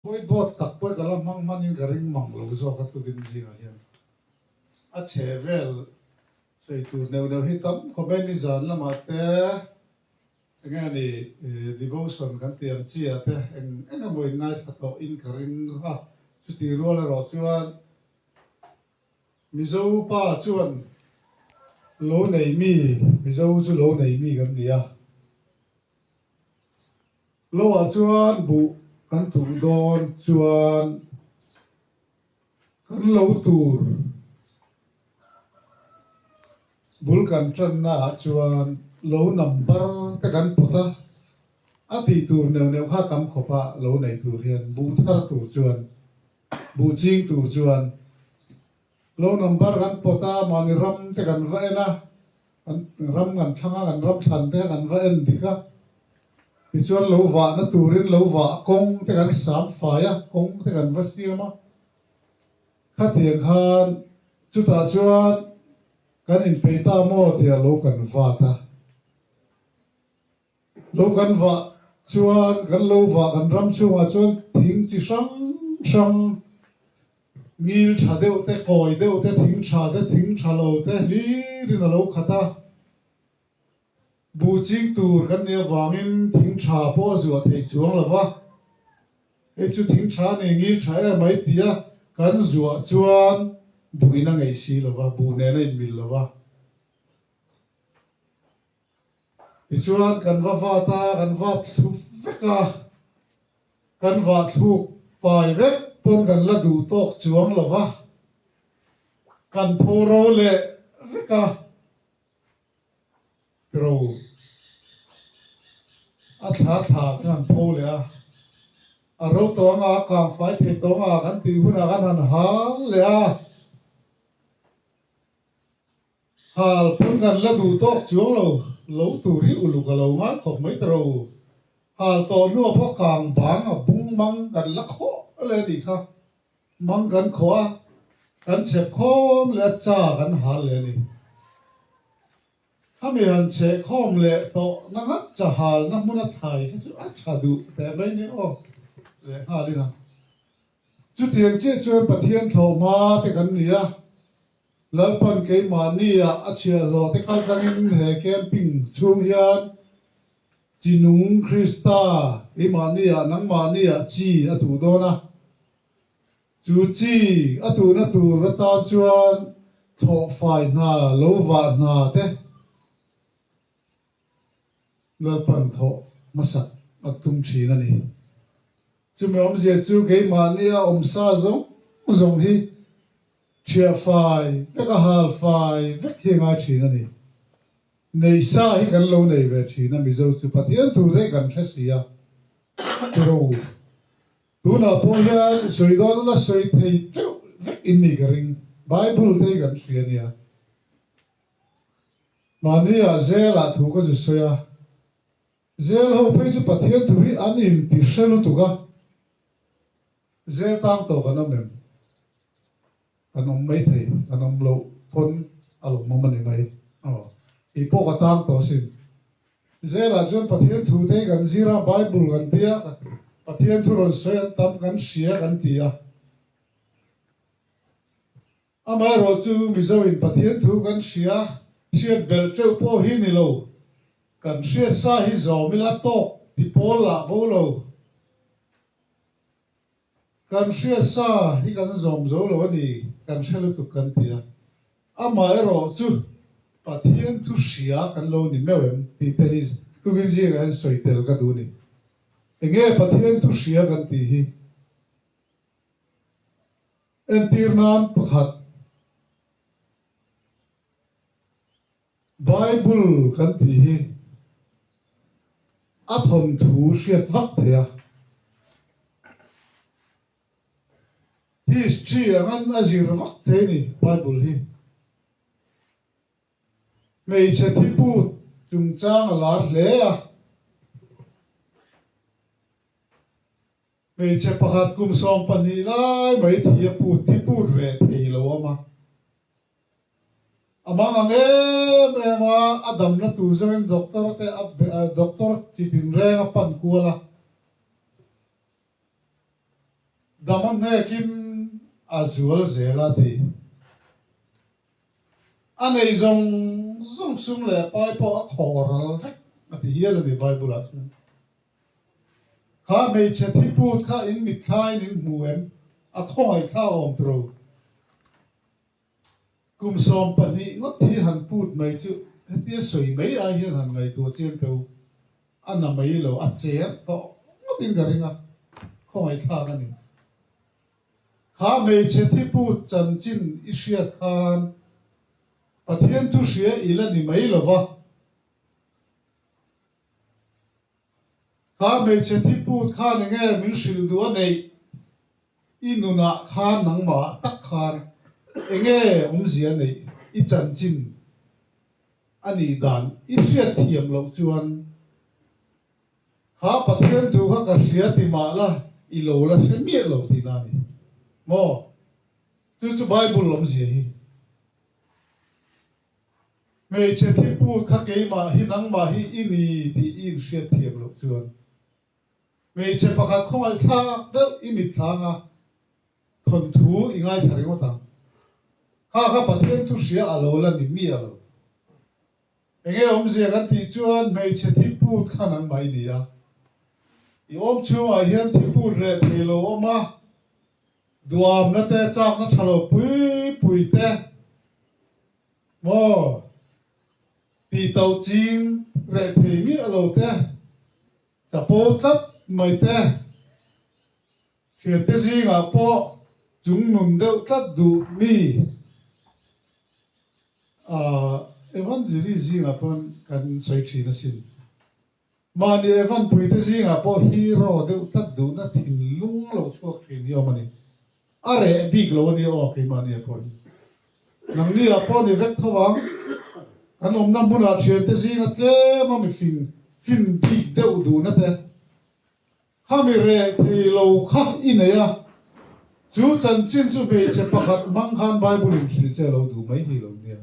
Whiteboard tak pawh ka la hmang hmanin ka ring mang lo zawk a tukin zingah hian a chhe vel sawi tur neuh neuh hi tam khawp e nizan lamah te enge ni devotion kan tih ang chi ah te eng eng emaw in ngaithla tawh in ka ring a chutih rual erawh chuan Mizo pa chuan lo nei mi Mizo chu lo nei mi kan ni a. Lo ah chuan buh kan tum dawn chuan kan lo tur bul kan tanna ah chuan lo number te kan pawt a, a tih tur neuh neuh kha tam khawp a lo nei tur hian buh thar tur chuan buh ching tur chuan lo number kan pawt a mahni ram te kan va en a. Kan ram kan thlang a, kan ram thlan te kan va en dik a, tichuan lo vahna turin lo vah kawng te kan sam fai a, kawng te kan va siam a, khatiang khan chutah chuan kan inpeih ta maw tih lo kan vat a. Lo kan vah chuan kan lo vah kan ram chhungah chuan thing chi hrang hrang ngil tha deuh te, kawi deuh te, thing tha te, thing tha lo te hlirin a lo khat a. Buh ching tur kan nih avangin thing tha pawh a zuah theih chuang lo va, hei chu thing tha a ni, ngil tha em mai tia kan zuah chuan buhin a ngeih si lo va, buh nen a inmil lo va. Tichuan kan va vat a, kan vat thlu vek a, kan vah thluk fai vek pawn kan la duh tawk chuang lo va, kan pho ro leh vek a, ro a thla thla kan han pho leh a, a ro tawh anga a kang fai thei tawh anga kan tih hunah kan han hal leh a. Hal pawn kan la duh tawk chuang lo, lo tur hi uluk a lo ngai khawp mai ta ro. Hal tawh hnuah pawh kang bang a bung mang kan la khawh leh a nih kha. Mang kan khawh a, kan chhep khawm leh a cha kan hal leh a ni. Khami han chheh khawm leh tawh na ngat cha hal na hmun a thlai kha chu a tha duh teh mai nia aw leh nghalin a. Chutiang chiah chuan Pathian thlawh hma te kan ni a. Lalpan keimahnia a chhiahhlawh te kal tlangin he camping chhung hian chi nung Krista keimahnia nangmahnia chi a tuh dawn a. Chu chi a tuhna tur atan chuan thlawhfai hna lo vah hna te Lalpan thawh hmasak a tum thin a ni. Chumi awmzia chu keimahnia awmsa zawng zawng hi Thiah fai vek a hal fai vek hi a ngai thin a ni. Nei sa hi kan lo nei ve thin a Mizo chu Pathian thu te kan hre si a tiro. Tunah pawh hian sawi dawn ula sawi thei teuh vek in ni ka ring. Bible te hi kan hria nia. Mahni ah zel ah thu ka zu sawi a. Zel ho phei chu Pathian thu hi an inti hre lutuk a. Zel tang tawh kan awm em? Kan awm mai thei, kan awm loh pawn a lo awm a ni mai. Aw, tih pawh ka tang tawh asin. Zelah chuan Pathian thu te hi kan zir a, Bible kan ti a, Pathian thu rawn sawi an tam kan hria kan ti a. Amaherawhchu Mizoin Pathian thu kan hria, hriat belh teuh pawh hi ni lo. Kan hriat sa hi zawm ila tawk ti pawl lah bo lo. Kan hriat sa hi kan zawm zo lo a ni, kan hre lutuk kan ti a. Amaherawh chu Pathian thu hria kan lo ni meuh em tih te hi tukin zingah hian sawi tel ka duh a ni. Enge Pathian thu hria kan tih hi? Entir nan pakhat Bible kan tih hi a thawnthu hriat vak thei a. History angin a zir vak thei a ni Bible hi. Hmeichhe thiput chungchang a lar hle a. Hmeichhe pakhat kum 12 lai mai thi a put thiput reh thei lo awm a. A mang ang em em a, a damna tur zawngin doctor te a doctor chi tinreng a pan kual a. Dam a hnekin a zual zel a ti. A nei zawng zawng sum leh pai pawh a khawh ral vek a ti hial a ni Bible ah chuan. Kha hmeichhe thi put kha in mitthlaiin in hmu em? A khawngaih thla awm tawh. Kum 12 ngawt hi han put mai chu hetia sawi mai ai hian han ngaihtuah chiang teu a na mai lo, a cher tawh ngawtin ka ring a, khawngaihthlak a ni. Kha hmeichhe thi put chanchin i hriat khan Pathian thu hria i la ni mai lo va. Kha hmeichhe thi put khan enge min hrilh duh a neih? I nunah khan nangmah tak khan enge awmzia neih i chanchin a nih dan i hriat thiam loh chuan kha Pathian thu kha ka hria ti mah la i lo la hre miah lo tihna a ni maw? Chu chu Bible awmzia hi. Hmeichhe thiput kha keimah hi nangmah hi i ni tih i inhriat thiam loh chuan hmeichhe pakhat khawngaihthlak deuh i mitthlâng a, thawnthu i ngaithla ringawt ang. Kha kha Pathian thu hria a lo la ni miah lo. Enge awmzia kan tih chuan hmeichhe thiput kha nangmah i ni a, i awm chhungah hian thiput reh thei lo awm a, duamna te, chakna tha lo pui pui te, Maw? Tih toh ching reh thei miah lo te, chapo tlat mai te, thiante zingah pawh chung nun deuh tlat duh mi ah Evangelist zingah pawn kan sawi thin asin. Mahni Evan puite zingah pawh hero deuh tlat duhna thinlung lo chhuak thin hi awm a ni. A reh bik lo a nia aw keimahnia pawh hi. Nangnia pawh ni vek tho ang. Kan awmna hmunah thiante zinga tlem a mifing fin bik deuh duhna te kha mi reh thei lo kha i nei a. Chu chanchin chu hmeichhe pakhat hmang khan Bible in hrilh che a lo duh mai hi lo nia.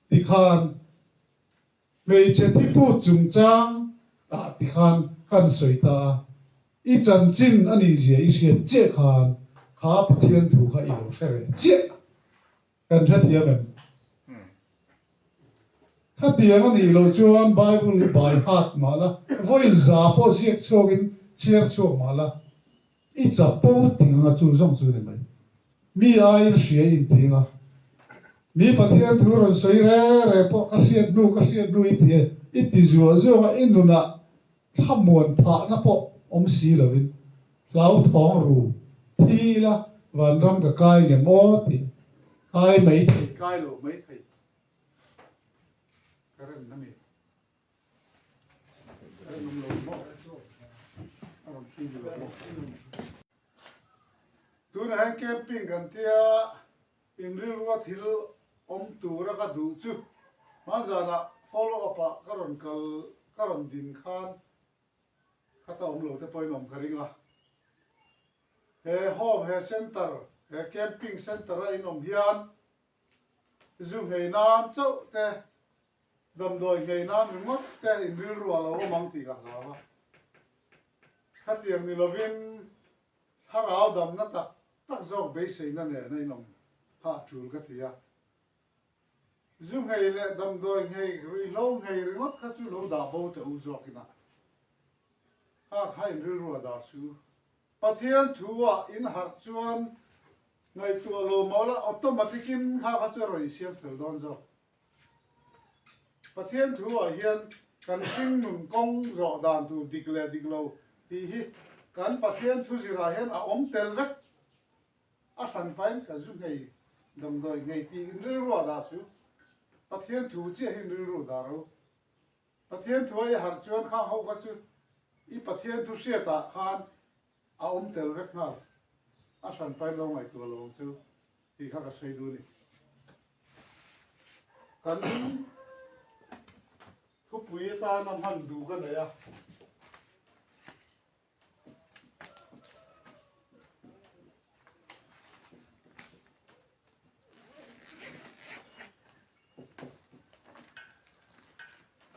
Tikhan. Hmeichhe thiput chungchang ah tikhan kan sawi ta a, i chanchin a nih zia i hriat chiah khan kha Pathian thu kha i lo hre reh chiah. Kan hrethiam em? Khatiang a nih loh chuan Bible hi by heart mah la, vawi za pawh ziak chhuakin chhiar chhuak mah la, I chapo ting anga chu zawng chu ni mai. Mi aiin hria i inti anga. Mi Pathian thu rawn sawi re re pawh ka hriat hnu ka hriat hnu i ti e. I ti zuah zuah a i nunah thlamuan phahna pawh awm si lovin hlauthawng ru thi ila vanram ka kai nge maw tih kai mai thei kai loh mai thei ka rem na mi. Tunah hian camping kan tia inrilrua thil awm tura ka duh chu hmanzanah follow up ah ka rawn kal ka rawn din khan khata awm lo te pawhin awm ka ring a. He home he center he camping center a inawm hian zu nghei nan chauh te Damdawi nghei nan ringawt te in rilru a lo awm ang tih ka hlau a. Khatiang ni lovin thlarau damna tak tak zawk beiseina nen a inawm kha a tul ka ti a. Zu nghei leh damdawi nghei, ruihhlo nghei ringawt kha chu lo dah bo teh u zawkin a. Kha kha in rilru a dah su. Pathian thu ah in harh chuan ngaihtuah lo mawla automatic in kha kha chu a rawn insiam fel dawn zawk. Pathian thu ah hian kan hringnun kawng zawh dan tur dik leh dik lo tih hi kan Pathian thu zirah hian a awm tel vek. A hran pain ka zu nghei damdawi nghei tih in rilru ah dah su. Pathian thu chiah hi in rilru dah ro. Pathian thu a i harh chuan khang ho kha chu i Pathian thu hriat ah khan a awm tel vek nghal. A hran pain lo ngaihtuah lo ang chu tih kha ka sawi duh a ni. Kan thupui atana hman duh ka nei a.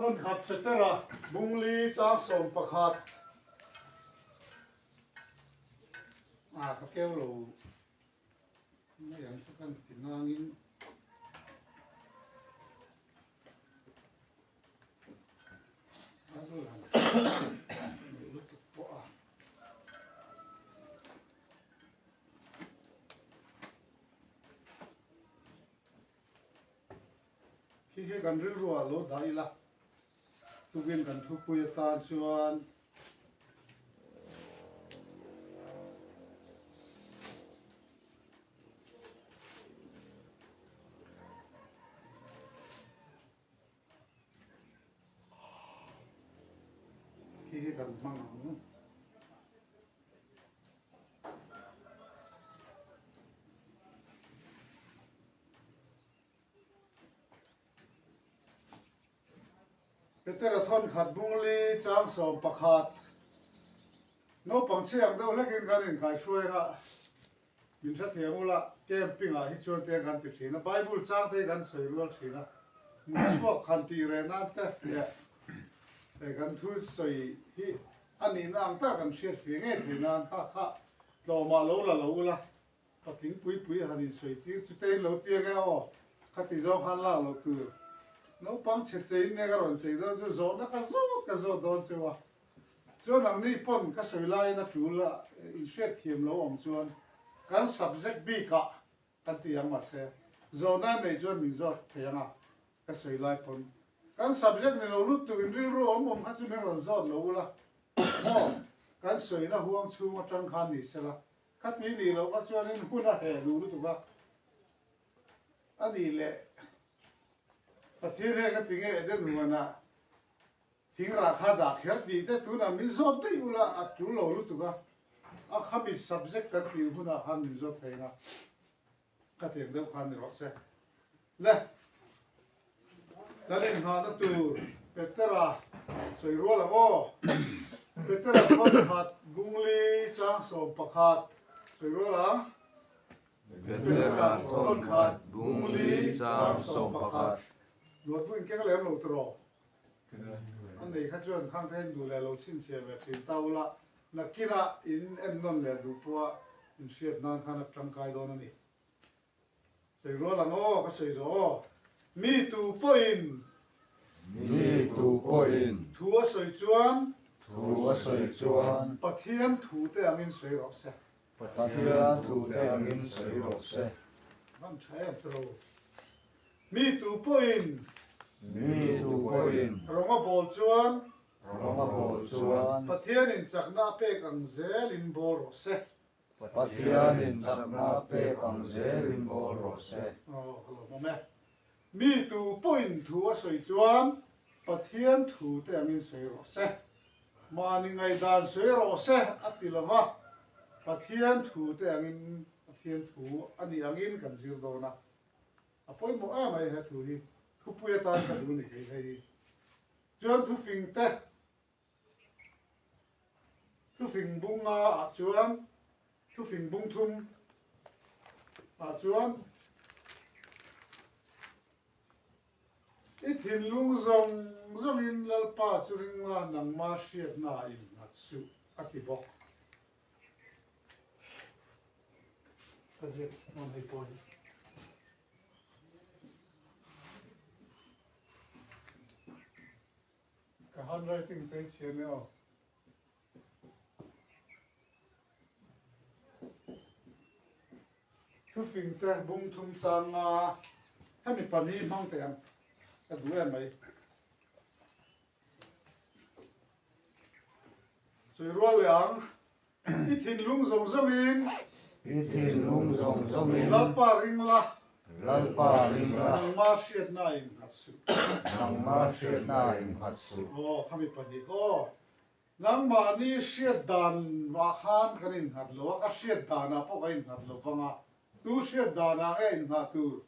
Thawnkhat Petera Bungli chang 11. A ka keu lo mai ang chu kan ti nangin Bible han nei lutuk pawh a. Khi khi kan rilru ah lo dah ila tukin kan thupui atan chuan Khi hi kan hmang ang. Petera thawnkhat bungli chang 11 naupang chhiak deuh hlekin kan inkaihruai a. Min hrethiam ula, camping ah hi chuan te kan ti thin a, Bible chang te hi kan sawi rual thin a, mutchhuak han tih reh nan te leh he kan thu sawi hi a nihna ang tak kan hriat fih ngei thei nan kha kha tlawmah lo la lo ula, patling pui pui han insawi tir chu te in lo ti ange aw, khati zawng khan lak loh tur naupang chhe che in nge ka rawn chei dawn chu zawhna ka zawt ka zawt dawn cheu a. Chuan nangni pawn ka sawi laiin a tul a, inhriat thiam lo awm chuan kan subject bikah kan ti ang mahse zawhna nei chuan min zawt thei ang a, ka sawi lai pawn kan subject ni lo lut tukin rilru awm awm kha chu min rawn zawt lo ula maw kan sawina huang chhung atang khan ni sela khati nih loh kha chuanin hun a heh duh lutuk a, a nih leh Pathian heng a ti nge Eden huanah Thing rah kha dah kher tih te tunah min zawt daih ula a tul lo lutuk a, a khami subject kan tih hunah khan min zawt thei ang a, ka tiang deuh khan ni rawh se. Le, kan inghahna tur Petera sawi rual ang aw. Petera thawnkhat Bungli chang 11 sawi rual ang. Petera thawnkhat Bungli chang 11. Notebook in keng lem lo tiraw? A nei kha chuan khang te hian duh leh lo chhinchhiah ve thin ta ula, nakinah in ennawn leh duh pawha in hriat nan khan a tangkai dawn a ni. Sawi rual ang aw, ka sawi zawh aw. Mi tu pawhin. Mi tu pawhin. Thu a sawi chuan. Thu a sawi chuan. Pathian thu te angin sawi rawh se. Pathian thu te angin sawi rawh se. Van tha em tiro. Mi tu pawhin. Mi tu pawhin. Rawng a bawl chuan. Rawng a bawl chuan. Pathianin chakna a pek ang zelin bawl rawh se. Pathianin chakna a pek ang zelin bawl rawh se. Aw, ka lo hmawm e. Mi tu pawhin thu a sawi chuan Pathian thu te angin sawi rawh se. Mahni ngaihdan sawi rawh se a ti lo va, Pathian thu te angin Pathian thu a nih angin kan zir dawn a. A pawimawh em mai he thu hi, thupui atan ka duh ni kei hei hi. Chuan thufing te, thufing bunga ah chuan, thufing bung thum ah chuan i thinlung zawng zawngin Lalpa chu ring la nangma hriatna ah innghat suh a ti bawk. Ka ziak hman hei pawh hi. Ka handwriting te hi chhiar nia aw. Thufing te bung thum chang nga hemi pahnih hmang teh ang ka duh em mai. Sawi rual leh ang. I thinlung zawng zawngin. I thinlung zawng zawngin. Lalpa ring la. Lalpa ring la. Nangma hriatna innghat suh. Nangma hriatna innghat suh. Aw, khami pahnih aw. Nangmahni hriat dan vah khan kan innghat lo a, ka hriat danah pawh ka innghat lo vang a. Tu hriat danah nge inngah tur?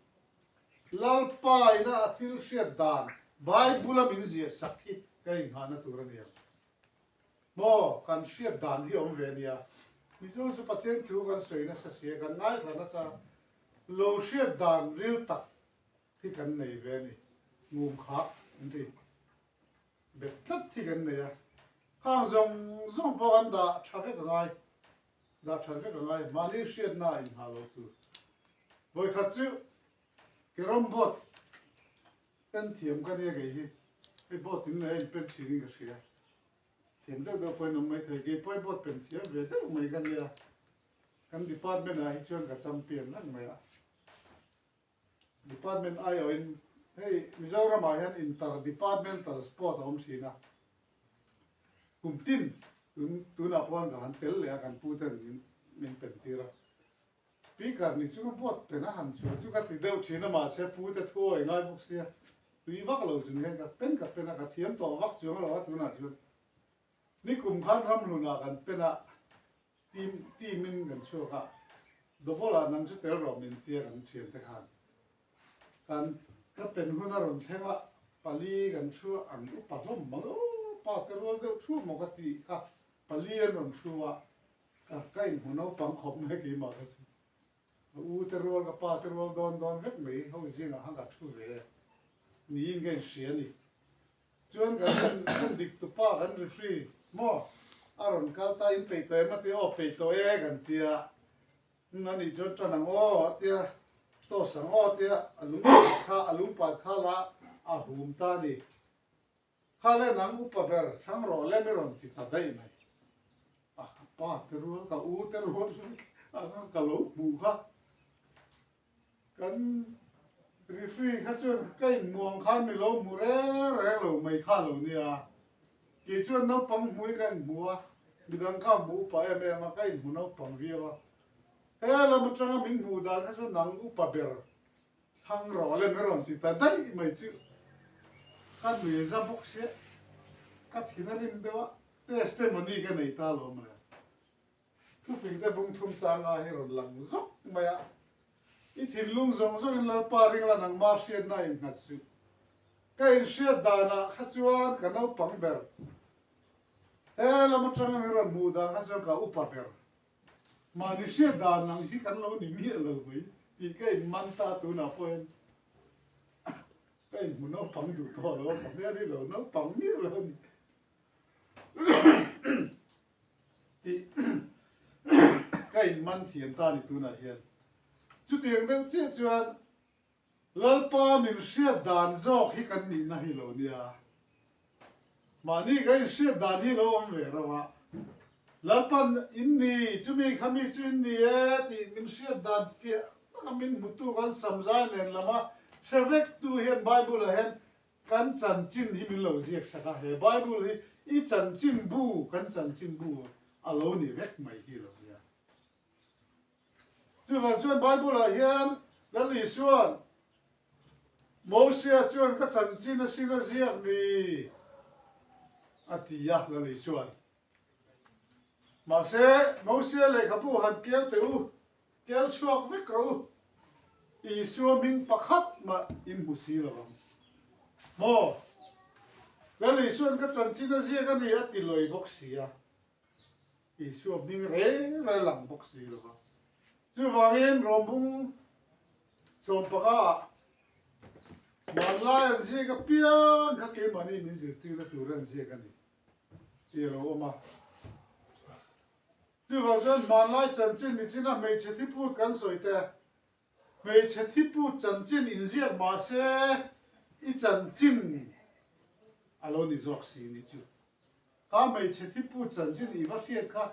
Lalpa ina a thil hriat dan Bible a min ziah sak hi ka inghahna tur a ni ang. Maw, kan hriat dan hi awm ve a nia. Mizo chu Pathian thu kan sawi nasa si a, kan ngaithla nasa. Lo hriat dan ril tak hi kan nei ve a ni. Ngum khah an ti. Bet tlat hi kan nei a. Khang zawng zawng pawh kan dah tha vek a ngai. Dah that vek a ngai. Mahni hriatna a inhah lo tur. Vawikhat chu Kerawm board pen thiam ka nia kei hi. Hei board in leh a inpen thin in ka hria. Thiam deuh deuh pawhin awm maithei. Kei pawh hi board pen thiam ve deuh mai ka nia. Kan department ah hi chuan ka champion reng mai a. Department aiawhin hei Mizoram ah hian inter departmental sport a awm thin a. Kum tin tun tunah pawh ka han tel leh a kan pu ten min min pen tir a. Speaker ni chu board pen a han chhuah chu ka ti deuh thin a mahse pu te thu awi ngai bawk sia tui vak lo chung hian ka pen ka pen a ka thiam tawh vak chuang lo a tunah chuan nikum khan ramhlunah kan pen a team team in kan chhuak a double ah nang chu tel rawh min tia kan thian te khan kan ka pen hun a rawn thleng a pali kan thu ang upa hlawm mang aw pa te rual deuh thu maw ka tih kha pali an rawn thu a Ka ka inhmu naupang khawp mai keimah ka chu. Ka u te rual, ka pa te rual dawn dawn vek mai ho zingah khan ka thu ve niin ka inhria a ni. Chuan kan en dik tupa kan referee maw a rawn kal ta in peih tawh em a tia aw peih tawh e kan tia umm a nih chuan tan ang aw a tia toss ang aw a tia a lungpat kha a lungpat kha la a hum ta a ni. Kha le nang upa ber thlang rawh le mi rawn ti ta daih mai. A ka pa te rual ka u te rual anga ka lo hmuh kha. Kan referee kha chuan ka inmuang khan mi lo hmu reng reng lo mai kha lo nia. Kei chuan naupang hmui ka inhmu a, midang kha hmu upa em em a, ka inhmu naupang viau a. He lam atanga min hmuh dan kha chu nang upa ber Thlang rawh le mi rawn ti ta daih mai chu ka nui za bawk sia, ka thin a rim deuh a, testimony ka nei ta lo mawle. Thuping te bung thum chang a hi rawn lang zawk mai a, i thinlung zawng zawngin Lalpa ring la nangmah hriatna a innghat suh. Ka inhriat danah kha chuan ka naupang ber, he lam atanga min rawn hmuh dan kha chuan ka upa ber. Mahni hriat dan ang hi kan lo ni miah lo mai tih ka in man ta tunah pawh hian ka inhmu naupang duh tawh lo a, ka hmel hi lo naupang miah lo a ni tih ka in man thiam ta a ni tunah hian. Chutiang deuh chiah chuan Lalpa min hriat dan zawk hi kan nihna hi lo nia. Mahni kan inhriat dan hi lo awm ve reuh a. Lalpan in ni, chumi kha mi chu in ni e tih min hriat dan fiah taka min hmutu kan samzai nen lama hre vektu hian Bible ah hian kan chanchin hi min lo ziak sak a. He Bible hi i chanchin bu, kan chanchin bu a lo ni vek mai hi lo nia. Chuvang chuan Bible-ah hian Lal Isua'n, Mosia chuan ka chanchin a sin a ziak ni, a ti a, Lal Isua'n. Mahse, Mosia lehkhabu han keu teh u, keu chhuak vek rawh u, Isua hming pakhat mah in hmu si lo ang. Maw? Lal Isua'n ka chanchin a ziak a ni, a ti lawi bawk si a. Isua hming reng reng lang bawk si lo va. Chuvangin Rawmbung sawmpanga ah hmanlai an ziak apiang kha keimahni min zirtirna tur an ziak a ni tih a lo awm a. Chuvang chuan hmanlai chanchin nichina hmeichhe thiput kan sawi te, hmeichhe thiput chanchin inziak mahse i chanchin a lo ni zawk si ni chu. Kha hmeichhe thipu chanchin i va hriat kha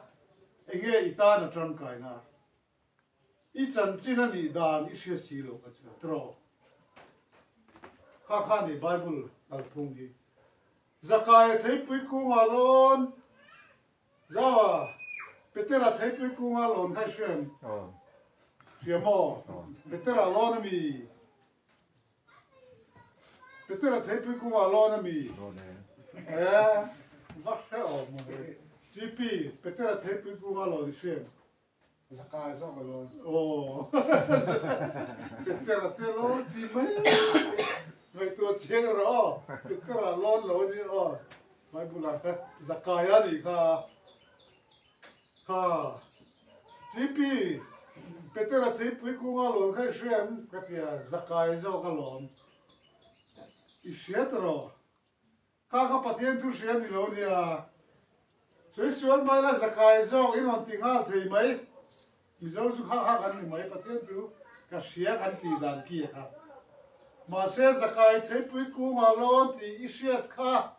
enge i tan a tangkaina? I chanchin a nih dan i hria si lo ka chu tiraw? Kha kha ni Bible kalphung hi. Zakaia theipui kungah lawn Zaua Petera theipui kungah lawn kha i hria em? Hria maw? Petera lawn a mi? Petera theipui kungah lawn a mi? Lawn e. Eh, va hre awm maw he. GP, Petera theipui kungah lawn i hria em? Zakai zawk a lawn. Aw. Petera te lawn ti mai. Ngaihtuah chiang rawh aw. Petera lawn lo a ni aw. Bible ah kha Zakai a nih kha. Kha, GP, Petera theipui kunga lawn kha i hria em? Ka ti a, Zakai zawk a lawm. I hria ta rawh. Kha kha Pathian thu hria ni lo nia. Sawi sual mai la zakai zawk i rawn ti nghal thei mai. Mizo chu kha kha kan ni mai, Pathian chu ka hria kan tih dan ki a kha. Mahse zakai theipui kungah lawn tih i hriat kha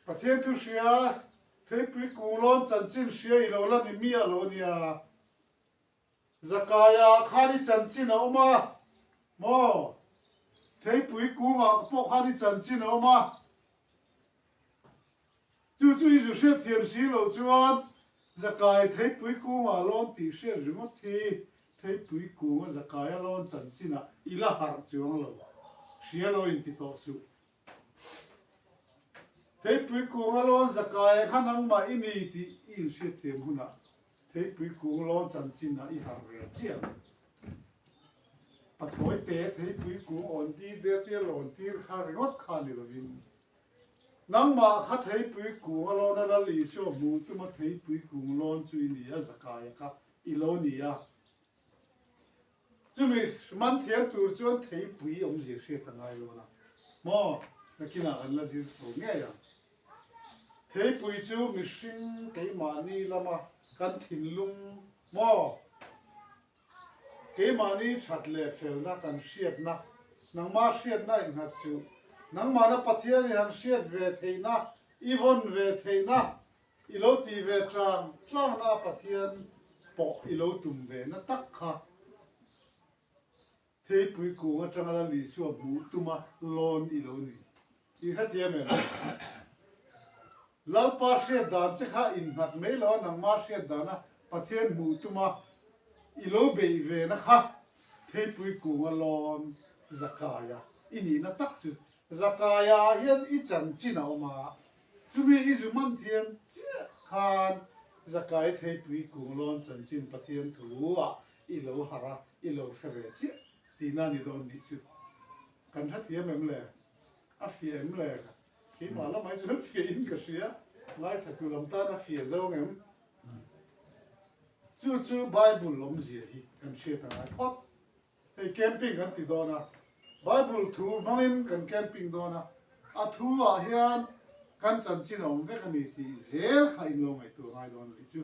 Pathian thu hria, theipui kung lawn chanchin hria i lo la ni miah lo nia. Zakaia khan i chanchin a awm a maw? Theipui kungah pawh khan i chanchin a awm a. Chu chu i zu hriatthiam si loh chuan Zakai theipui kungah lawn tih hriat ringawt hi theipui kunga Zakaia lawn chanchinah i la harh chuang lo. Hria lo inti tawh suh. Theipui kunga lawn Zakaia kha nangmah i ni tih i inhriatthiam hunah Theipui kung lawn chanchinah i harh ve chiah ang. Pathlawi te theipui kung awn di de tia lawn tir kha ringawt kha ni lovin, nangmah kha theipui kung a lawn a Lal Isua hmuh tuma theipui kung lawn chu i ni a, Zakaia kha i lo ni a. Chumi man thiam tur chuan theipui awmzia hriat a ngai dawn a maw? Nakinah kan la zir chho ngei ang. Theipui chu mihring keimahni lama kan thinlung maw? Keimahni that leh felna kan hriatna, nangmah hriatna innghat suh. Nangmahna Pathian i han hriat ve theihna, i vawn ve theihna, I lo ti ve tlang tlangna a Pathian pawh i lo tum ve na tak kha. Theipui kung atanga Lal Isua hmuh tuma lawn i lo ni. I hrethiam em? Lalpa hriat dan che kha innghat mai lo a nangma hriat dana Pathian hmuh tuma i lo beih ve na kha Theipui kunga lawn Zakaia i nihna tak chu Zakaia ah hian i chanchin a awm a. Chumi i zu man thiam chiah khan Zakai Theipui kung lawn chanchin Pathian thu ah i lo harh a, i lo hre ve chiah tihna ni dawn nih chu. Kan hre thiam em le? A fiah em le? Keimah lamah hi chuan fiah in ka hria, ngaithla tu lam tan a fiah zawng em? Chu chu Bible awmzia hi kan hriat a ngai phawt. Hei camping kan ti dawn a, Bible thu hmangin kan camping dawn a, a thu ah hian kan chanchin a awm vek a ni tih zel kha in lo ngaihtuah ngai dawn a nih chu.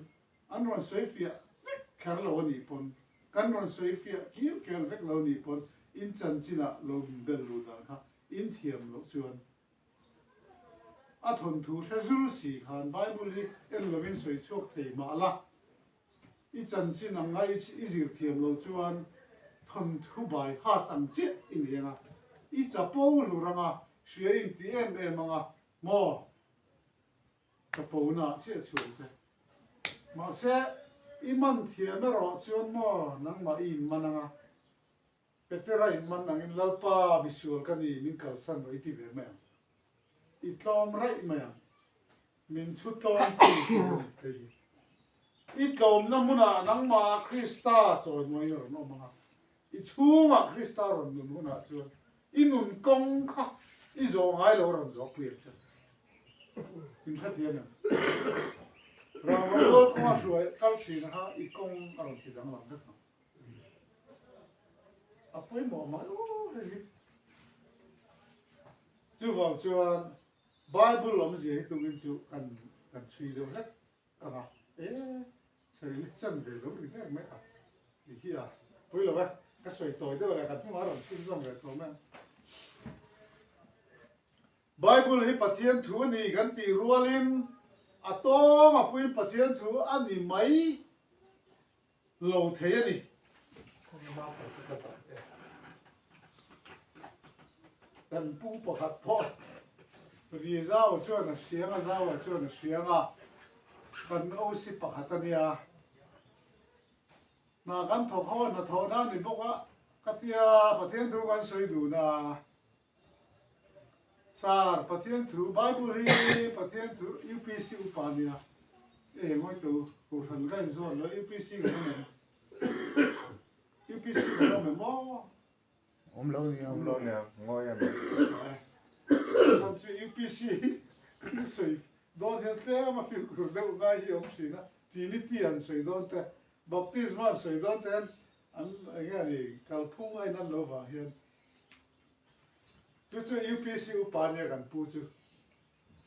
An rawn sawi fiah vek kher lo a nih pawn, kan rawn sawi fiah kir kel vek lo a nih pawn in chanchin ah lo min bel luh dan kha in thiam loh chuan a thawnthu hre zul si khan Bible hi en lovin sawi chhuak thei mah la. I chanchin ang a i zir thiam lo chuan thawnthu bai hat ang chiah i ni ang a, i chapo hlur ang a, hria in ti em em ang a, maw? Chapo na chiah chhuang che. Mahse, i man thiam erawh chuan maw nangmah i inman ang a, Petera inman angin Lalpa misual ka ni min kalsan rawh i ti ve mai ang. I tlawm raih mai ang. Min chhu tlawm tu tur a ni hei hi. I tlawmna hmunah nangmah Krista chawimawiin a rawn awm ang a. I chhungah Krista rawn nun hunah chuan i nun kawng kha i zawh ngai lo rawn zawh pui ang che. Min hrethiam em? Rangva mual kawnga hruai kal thin kha i kawng a rawn ti danglam vek ang. A pawimawh mai aw hei hi. Chuvang chuan Bible awmzia hi tumin chu kan kan chhui deuh hlek ang a, e saril hi chan ve lo ni hlek mai a ti hi a pawi lo e, ka sawi tawi deuh leh kan hnungah rawn chhun zawm ve tawh mai ang. Bible hi Pathian thu a ni kan tih rualin a tawng a puiin Pathian thu a ni mai lo thei a ni. Kan pu pakhat pawh ri zau chuan a hriang a, zau ah chuan a hriang a, kan OC pakhat a nia. Hna kan thawk ho a, hnathawhna a ni bawk a, ka tia Pathian thu kan sawi dun a. Sir, Pathian thu, Bible hi Pathian thu UPC upa a nia. E ngawi tawh u, Kohhran ka inzawn lo, UPC kan awm em? UPC kan awm em aw? Awm lo nia. Awm lo nia, ngawi em? Chhan chu UPC hi kan sawi dawn hian tlem a fimkhur deuh ngai hi a awm thin a, Trinity an sawi dawn te, Baptisma an sawi dawn te hian an eng nge ni kalphung a inan lo vang hian Chu chu UPC upa nia kan pu chu.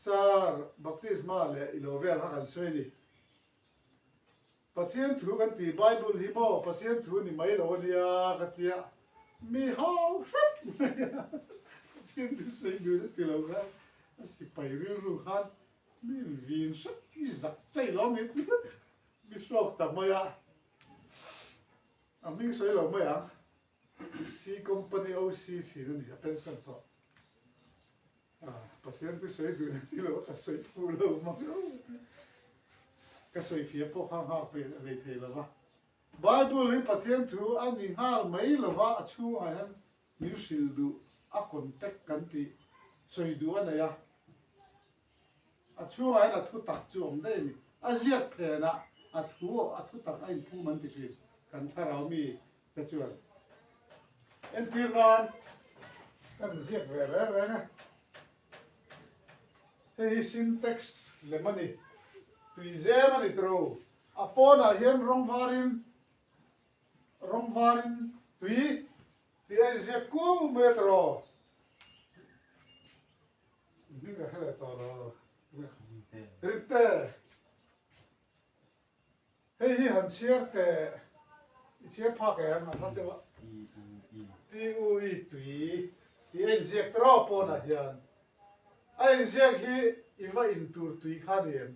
Sir, baptisma leh ilo vel kha kan sawi a ni. Pathian thu kan tih Bible hi maw Pathian thu ni mai lo a nia ka tia, mi hau hrep mai a, Pathian thu sawi dun a ti lo khan a sipai rilru khan mi vin hrep mi zak chei lo mi mi hrawk ta mai a, a hming sawi lo mai ang, C company OC thin a ni a pension tawh. Pathian chu sawi duh na ti lo a, ka sawi fuh lo mang lo. Ka sawi fia pawh kha nghak ve lei thei lo va. Bible hi Pathian thu a ni nghal mai lo va, a chhungah hian min hrilh duh a contact kan tih sawi duh a nei a. A chhungah hian a thu tak chu awm daih a ni. A ziak phenah a thu a thu tak a inphum an ti thin kan thlarau mi te chuan. Entir nan kan ziak ve reng reng a. Hei hi syntax lem a ni. Tui zem a ni tiro. A pawnah hian rawng varin rawng varin tui tih a inziak kuau mai a tiro. Hming ka hre leh tawh lo. Ritte. Hei hi han chhiar teh. I chhiar phak em? A hlat deuh a. T U E tui tih a inziak tawh pawnah hian. A inziak hi i va in tur tui kha ni em?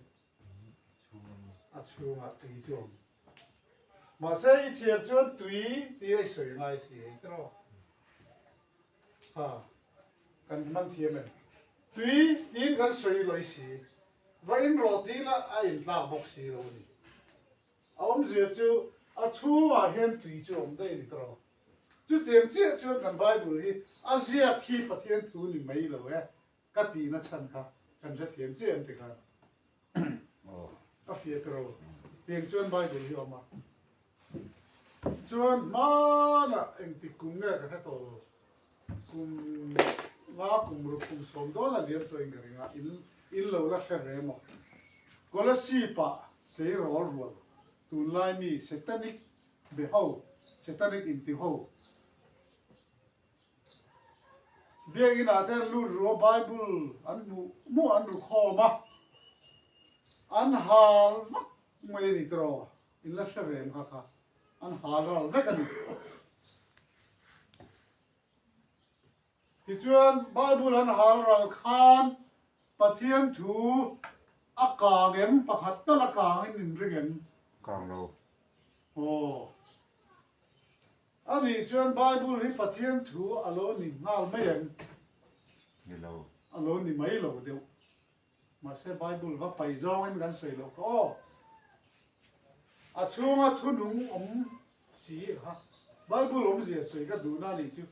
A chhungah tui chu awm. Mahse i chhiar chuan tui tih a i sawi ngai si hei tawh. Ha, kan hman thiam em? Tui tiin kan sawi lawi si, va in rawh tiin a in tlak bawk si lo a ni. A awmzia chu a chhungah hian tui chu a awm daih a ni tawh. Chutiang chiah chuan kan Bible hi a ziak hi Pathian thu ni mai lo e ka tihna chhan kha kan hrethiam chiah em tikhan a fiah ta ro. Tiang chuan Bible hi a awm a. Chuan hmanah engtik kum nge ka hre tawh lo, kum nga kum ruk kum sawm dawn a liam tawhin ka ring a, in in lo la hre ve maw? Kolasib ah tleirawl rual tunlai mi Satanic be ho, Satanic inti ho, Biakinn ah te an lut ru a, Bible an hmuh hmuh an ru khawm a, an hal vak mai a ni tiraw? In la hre ve em kha kha an hal ral vek a ni. Tichuan Bible an hal ral khan Pathian thu a kang em pakhat tal a kang in in ring em? Kang lo. Aw. A nih chuan Bible hi Pathian thu a lo ni nghal mai em? Ni lo. A lo ni mai lo deuh. Mahse Bible va pai zawngin kan sawi loh kha aw. A chhunga thunung awm si kha Bible awmzia sawi ka duhna a nih chu.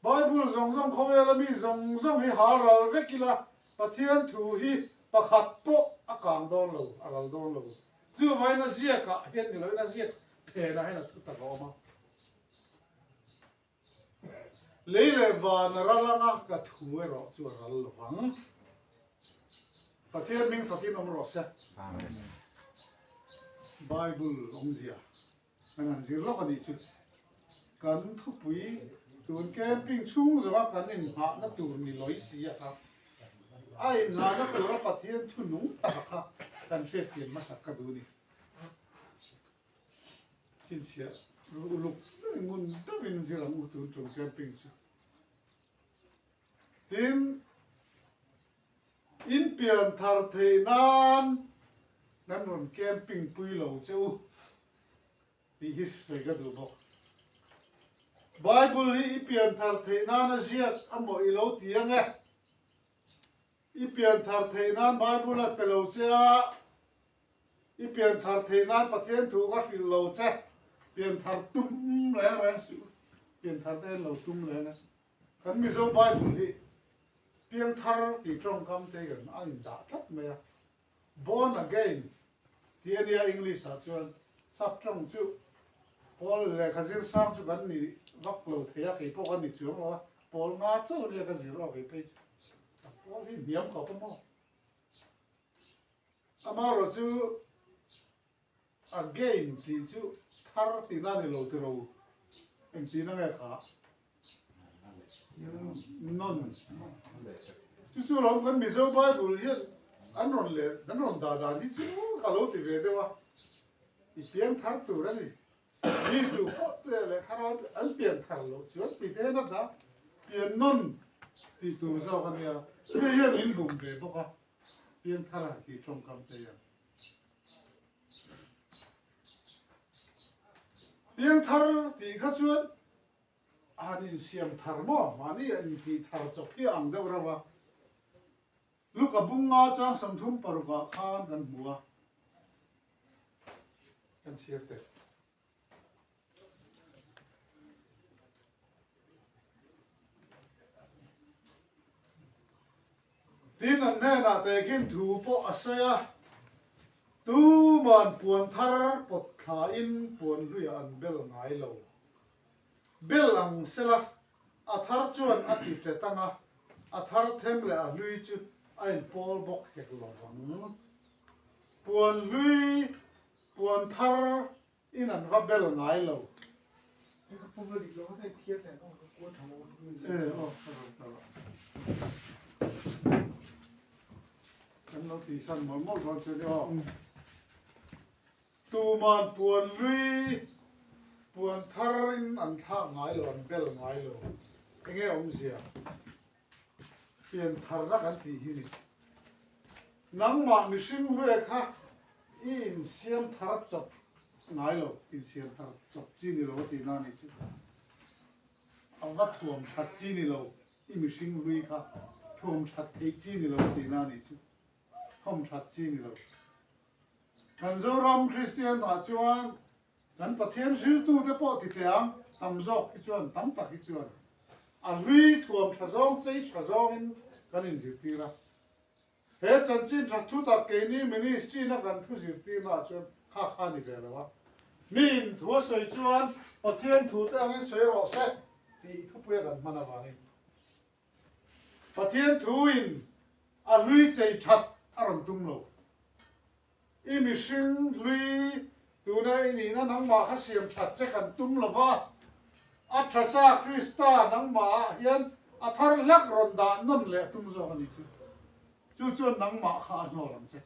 Bible zawng zawng khawvela mi zawng zawng hi hal ral vek ila Pathian thu hi pakhat pawh a kang dawn lo, a ral dawn lo. Chuvangin a ziakah hian ni loin a ziak phenah hian a thu tak a awm a. Lei leh van a ral anga ka thu erawh chu a ral lo vang. Pathian hming fakin awm rawh se. Amen. Bible awmzia kan han zir lawk a nih chu. Kan thupui tun camping chhung zawnga kan inghahna tur ni lawi si a kha. A inghahna tura Pathian thu nung taka kha kan hriatthiam hmasak ka duh a ni. Chhinchhiah uluk deuhin ngun deuhin zir ang u tun tum camping chu. Tin, in pian thar theih nan kan rawn camping pui lo che u tih hi sawi ka duh bawk. Bible hi i pian thar theih nan a ziak a maw i lo ti ang e. I pian thar theih nan Bible a pe lo che a, I pian thar theih nan Pathian thu ka hrilh lo che. Pian thar tum reng reng suh. Pian thar te an lo tum reng a. Kan Mizo Bible hi piang thar tih tawngkam te hian a indah tlat mai a. Born again tih a nia English ah chuan sap tawng chu Pawl lehkha zir sang chu kan ni vak lo thei a, kei pawh ka ni chuang lo a. Pawl nga chauh nia ka zir aw kei phei chu. Pawl hi hniam khawp a maw? Amaherawh chu again tih chu thar tihna a ni lo tiro, engtihna nge kha? Non. Chu chu lawm kan Mizo Bible hian an rawn leh an rawn dah dan hi chu ka lo ti ve deuh a, i piang thar tur a ni. Mi tu pawh te leh thlarau an pian thar loh chuan ti te hian a dah pian nawn tih tur zawk a nia. Hei hian min bum ve bawk a, pian thar a tih tawngkam te hian. Piang thar tih kha chuan a han insiam thar maw? Mahni a intih thar chawp hi a ang deuh reuh a. Luka bunga chang 36 ah khan kan hmu a, kan chhiar teh. Tin, an hnenah tehkhin thu pawh a sawi a, Tuman puan thar pawt thlain puan hluiah an bel ngai lo. Bel ang sela, a thar chuan a ti ṭet ang a, a thar them leh a hlui chu a inpawl bawk hek lo vang. Puan hlui, puan thar In an va bel ngai lo. Kan lo tih san mawlh mawlh dawn chu ni aw. Tuman puan lui puan thar in an thlak ngai lo, an bel ngai lo. Enge awmzia? Pian tharna kan tih hi ni. Nangmah mihring hlue kha i insiam thar chawp ngai lo, insiam thar chawp chi ni lo a tihna a nih chu. A va thuam that chi ni lo, i mihring hlui kha thuam that theih chi ni lo a tihna a nih chu. Thawm that chi ni lo. Kan Zoram Kristian ah chuan Kan Pathian hriltute pawh ti teh ang, tam zawk hi chuan, tam tak hi chuan a hlui thuam tha zawng, chei tha zawngin kan inzirtir a. He chanchin tha thu tak keini ministry-na kan thu zirtirnaah chuan kha kha a ni ve lo a. Miin thu a sawi chuan Pathian thute angin sawi rawh se tih thupuia kan hman avangin Pathian thuin a hlui chei that a rawn tum lo. I mihring hlui tuna i nihna nangmah kha siam that che kan tum lo va, a tha sa Krista nangmahah hian a thar hlak rawn dah nawn leh a tum zawk a ni chu. Chu chuan nangmah kha a hnawl ang che.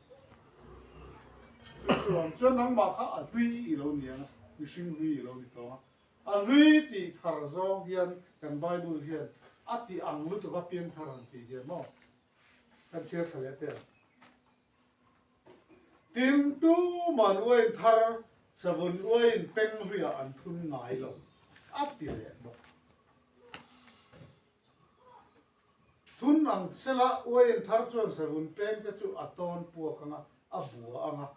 Chu chuan chuan nangmah kha a hlui i lo ni ang a, mihring hlui i lo ni tawh ang a. A hlui tih thar zawng hian kan Bible hian a ti ang lutuk a piangthar ang tih hian maw kan chhiar thla leh teh ang. Tin, tuman uain thar savun uain peng hluiah an thun ngai lo, a ti leh bawk. Thun ang sela uain thar chuan savun peng te chu a tawn puak ang a, a bua ang a,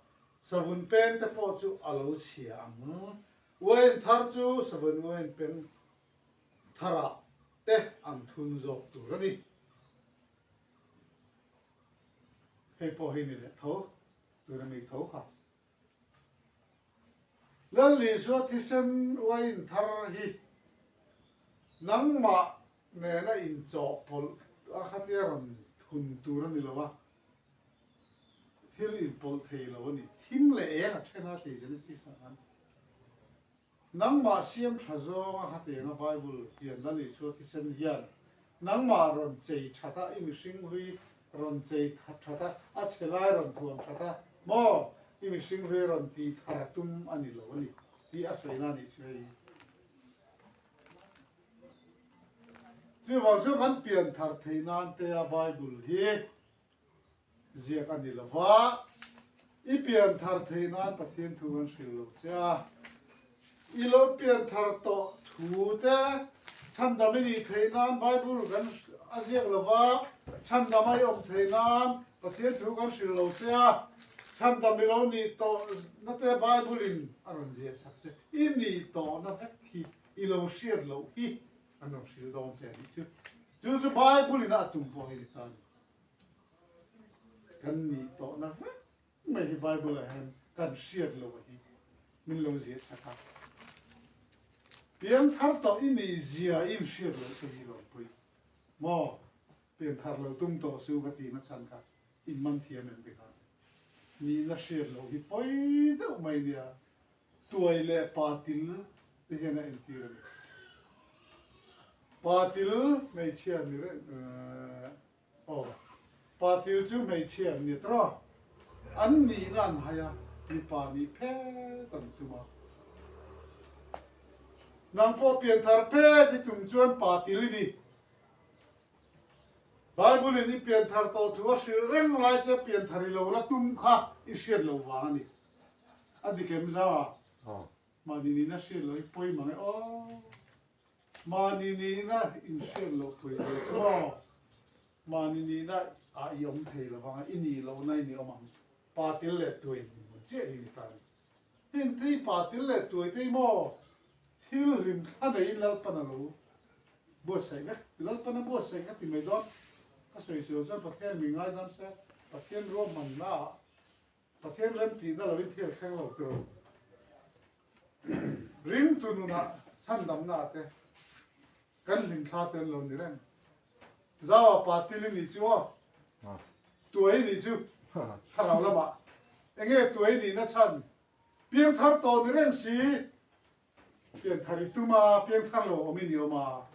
savun peng te pawh chu a lo chhia ang. Uain thar chu savun uain peng tharah te an thun zawk tur a ni. Hei pawh hi ni leh tho, tuna mi tho kha. Lal Isua thisen uain thar hi nangmah nena inchawhpawlh a khatia rawn thun tur a ni lo a, thil inpawlh thei lo a ni. Thim leh eng a then a ti Genesis ah khan. Nangmah siam tha zawnga khatianga Bible hian Lal Isua thisen hian nangmah rawn chei that a, i mihring hlui rawn chei that a, a chhe lai rawn thuam that a, maw i mihring hlui rawn ti thar tum a ni lo a ni tih a sawi na nih chu hei. Chuvang chu kan pian thar thei nan te a Bible hi Ziak a ni lo va, i pian thar theih nan Pathian thu kan hrilh lo che a. I lo pian thar tawh thu te chhandam i nih theih nan Bible kan a ziak lo va, chhandam a i awm theih nan Pathian thu kan hrilh lo che a, chhandam i lo nih tawh na te Bible in a rawn ziah sak che. I nih tawhna vek hi i lo hriat loh hi an rawn hrilh dawn che a nih chu. Chu chu Bible in a tum pawh hi ni ta a ni. Kan nih tawhna vek mai hi Bible ah hian kan hriat loh a hi min lo ziah sak a. Pianthar tawh i nih zia i inhriat loh te hi lawmpui maw? Pianthar lo tum tawh su ka tihna chhan kha in man thiam em tikhan nihna hriat loh hi pawi deuh mai nia tuai leh patil te hian a entir a ni. Patil hmeichhia ni reng. Aw. Patil chu hmeichhia an ni tawh. An nihna an hai a, mipa nih phet an tum a. Nang pawh pianthar phet i tum chuan patil i ni. Bible in i pianthar tawh thu a hrilh reng lai che pianthar i lo la tum kha i hriat loh vang a ni. A dik em zau a? Mahni nihna hriat loh i pawi mang e aw. Mahni nihna in hriat loh pui ve chu maw? Mahni nihna ah i awm thei lo vang a, i nih lohna in i awm ang. Pa til leh tuai hmun chiah hi ni ta ni. Heng thei pa til leh tuai te hi maw thil hlim thla neiin Lalpan a lo buatsaih vek. Lalpan a buatsaih ka ti mai dawn. Ka sawi sual chuan Pathian min ngaidam se, Pathian ruahmanna ah Pathian remtihna lovin thil thleng lo tiraw? Ringtu nunah chhandamna ah te kan hlimthla te an lo ni reng. Zaua pa til i nih chu aw. Tuai i nih chu thlarau lamah. Enge tuai i nihna chhan? Piangthar tawh ni reng si. Pianthar i tum a, piangthar lo awm i ni awm a.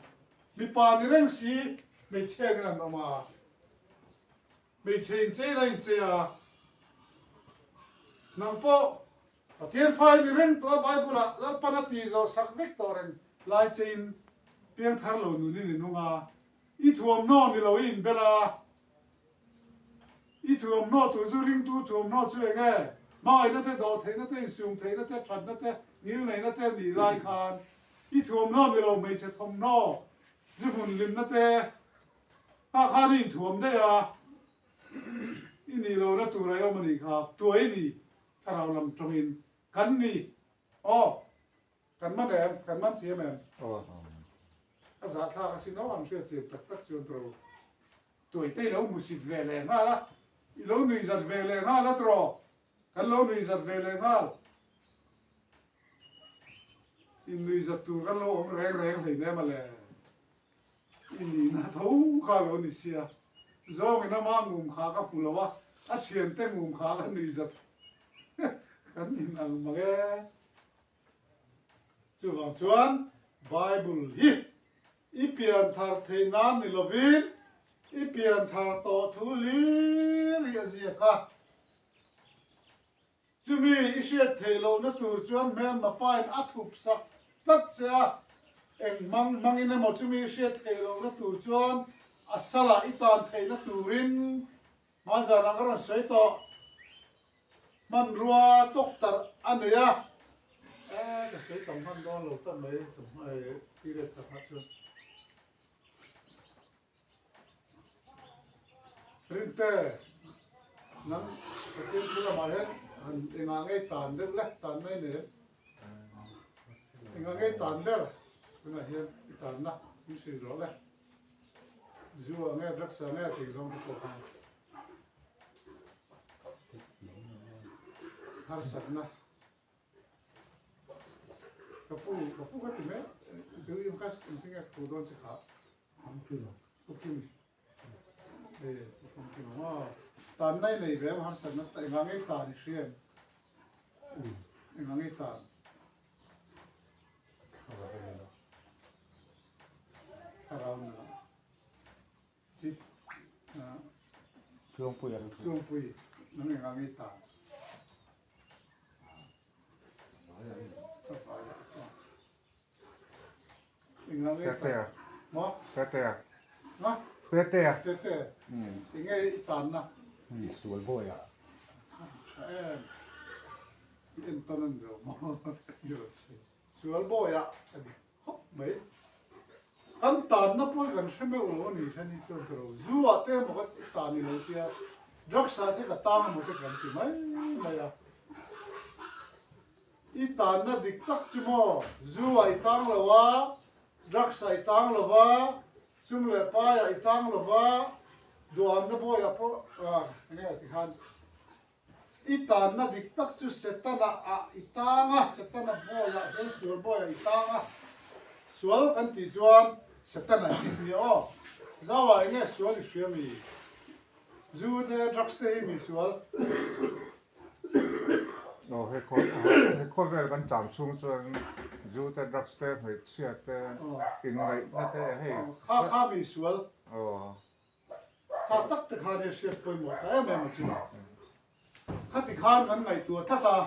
Mipa ni reng si, hmeichhia in an awm a. Hmeichhe inchei la inchei a, nang pawh Pathian fa i ni reng tawh a, Bible ah Lalpan a tih zawh sak vek tawh reng lai chein piangthar lo nun in i nung a, i thuamhnaw ni lo i inbel a, i thuamhnaw tur chu ringtu thuamhnaw chu eng e? Hmangaihna te, dawhtheihna te, insum theihna te, thatna te, ngilneihna te nih lai khan i thuamhnaw ni lo hmeichhe thawmhnaw, zu hmun hlimna te, Kha khan i inthuam daih a, i nih lohna tur a awm a nih kha, tuai ni thlarau lam tawngin kan ni. Aw, kan man em? Kan man thiam em? A zahthlak asin aw, an hriat chian tak tak chuan tawh tuai te i lo hmusit ve leh nghal a, i lo nuihzat ve leh nghal a tawh, kan lo nuihzat ve leh nghal. Innuihzat tur kan lo awm reng reng hleinem a le. I nihna tho kha lo ni sia. Zawngin ama ngum kha ka hmu lo a, a thiante ngum kha ka nui zat kan inang mang e. Chuvang chuan Bible hi i pianthar theih nan ni lovin i pianthar tawh thu hlir hi a ziak a. Chumi i hriat theih lohna tur chuan hmelma pain a thup sak tlat che a, eng hmang hmangin emaw chumi i hriat theih lohna tur chuan a salah i tan theihna turin hmanzanah ka rawn sawi tawh. Hmanrua tawktarh a nei a, e ka sawi tam hman dawn lo ta mai period khatah chuan. Rinte, nang Pathian thu lamah hian han engah ngei tan deuh le, tan mai nei em? Engah ngei tan ber tunah hian i tanna min hrilh rawh le. Zu ah nge, drugs ah nge tih zawng te pawh khan harsatna Ka pu, ka pu ka ti mek, du im kha engtin nge ka pu dawn che kha? Pu Kim. E, Pu Kim maw? Tan nai nei ve ang harsatna ta engah ngei tan i hria em? Engah ngei tan? Thlarau nunah. Chi, Tluangpui. Tluangpui, nang engah ngei tan? Sual bawiah a dik khawp mai. Kan tanna pawh hi kan hre meuh lo a ni then hi chuan ka lo zu ah te emaw ka tan i lo tia drugs ah te ka tang emaw te kan ti mai mai a. I tanna dik tak chu maw zu ah i tang lo a, drugs ah i tang lo va, sum leh pai ah i tang lo va, duhamna bawiah pawh enge tikhan I tanna dik tak chu Setana ah i tang a, Setana bawiah hian sual bawiah i tang a, sual kan tih chuan Setana hi nia aw. Zauah eng nge sual i hria mi? Zu te, drugs te hi mi sual? Aw he he khawvel kan cham chhung chuan zu te, drugs te, hmeichhia te, inngaihna te hei. Kha kha mi sual. Aw. Kha tak te khan i hriat pawimawh ta em em a chu. Khati khan kan ngaihtuah tlat a,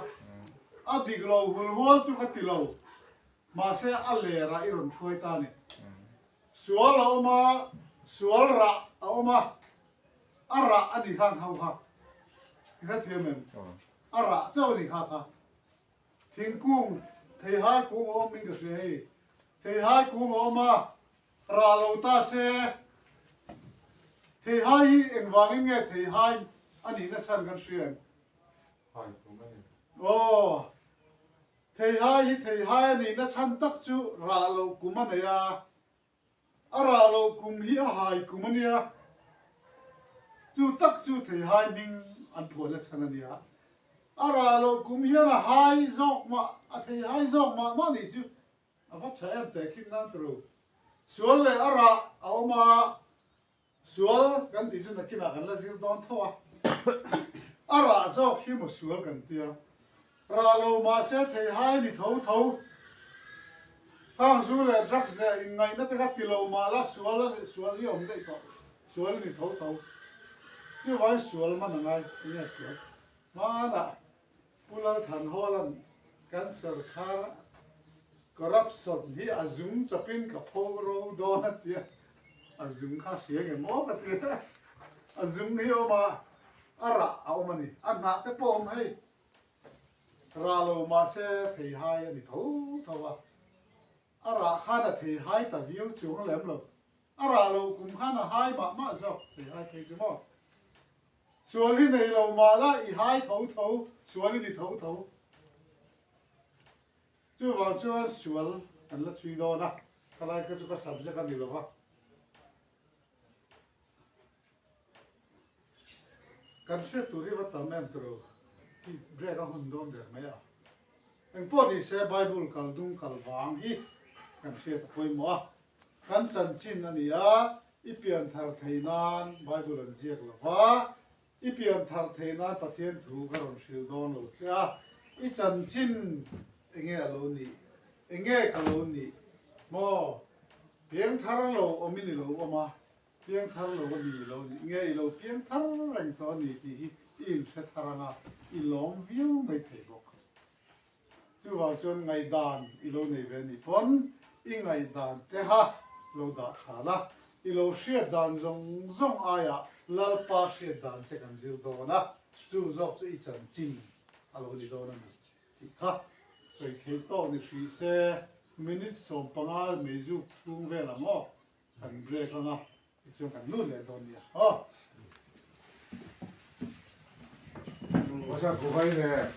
a dik lo hulhual chu ka ti lo, mahse a ler ah i rawn hruai ta a ni. Sual a awm a, sual rah a awm a, a rah a ni khan ho kha. I hrethiam em? A rah chauh a ni kha kha. Thingkung, theihai kung a awm in ka hria hei. Theihai kung a awm a, Rah lo ta se, Theihai hi engvangin nge theihai a nihna chhan kan hria em? Hai tum a ni. Aw, Theihai hi theihai a nihna chhan tak chu rah loh kum a nei a, a rah loh kum hi a hai kum a nia. Chu tak chu theihai hming an phuahna chhan a nia. A rah loh kum hian a hai zawk mah, a theihai zawk mah mah nih chu A va tha em teh khin nan turu. Sual leh a rah a awm a, sual kan tih chu nakinah kan la zir dawn tho a. A rah zawk hi maw sual kan tia. Rah lo mahse theihai ni tho tho. Khang zu leh drugs leh inngaihna te kha ti lo mah la sual a sual hi a awm daih tawh. Sual ni tho tho. Chuvangin sual man a ngai enge sual. Hmanah Pu Lalthanhawla'n kan sawrkhar corruption hi a zung chawpin ka pho ro dawn a tia, a zung kha hria nge maw ka ti a, a zung hi a awm a, a rah a awm a ni, a hnah te pawh a awm hei, rah lo mahse theihai a ni tho tho a, a rah khan a theihai ta viau chuang lem lo, a rah lo kum khan a hai mah mah zawk theihai phei chu maw. Sual hi nei lo mah la i hai tho tho, sual i ni tho tho. Chuvang chuan sual kan la chhui dawn a, khalai kha chu ka subject a ni lo va. Kan hriat tur hi va tam em turu, hi break a hun dawn der mai a. Engpawh ni se Bible kal dung kal vang hi kan hriat a pawimawh a. Kan chanchin a ni a, i pian thar thei nan Bible an ziak lo va, i pian thar thei nan Pathian thu ka rawn hrilh dawn lo che a, i chanchin enge a lo nih, enge ka lo nih maw? Piang thar lo awmin i lo awm a, piang thar lo a mi i lo nih nge i lo piang thar reng tawh a ni tih hi i inhre thar ang a, i lawm viau mai thei bawk. Chuvang chuan ngaihdan i lo nei ve nih pawn i ngaihdan te kha lo dah tha la, i lo hriat dan zawng zawng aiah Lalpa hriat dan che kan zir dawn a, chu zawk chu i chanchin a lo ni dawn a ni tih kha sawi thei tawk ni hrih se, minute 15 meizuk chhung vel ang aw kan break anga tichuan kan lut leh dawn nia aw. What's up, Kuwait?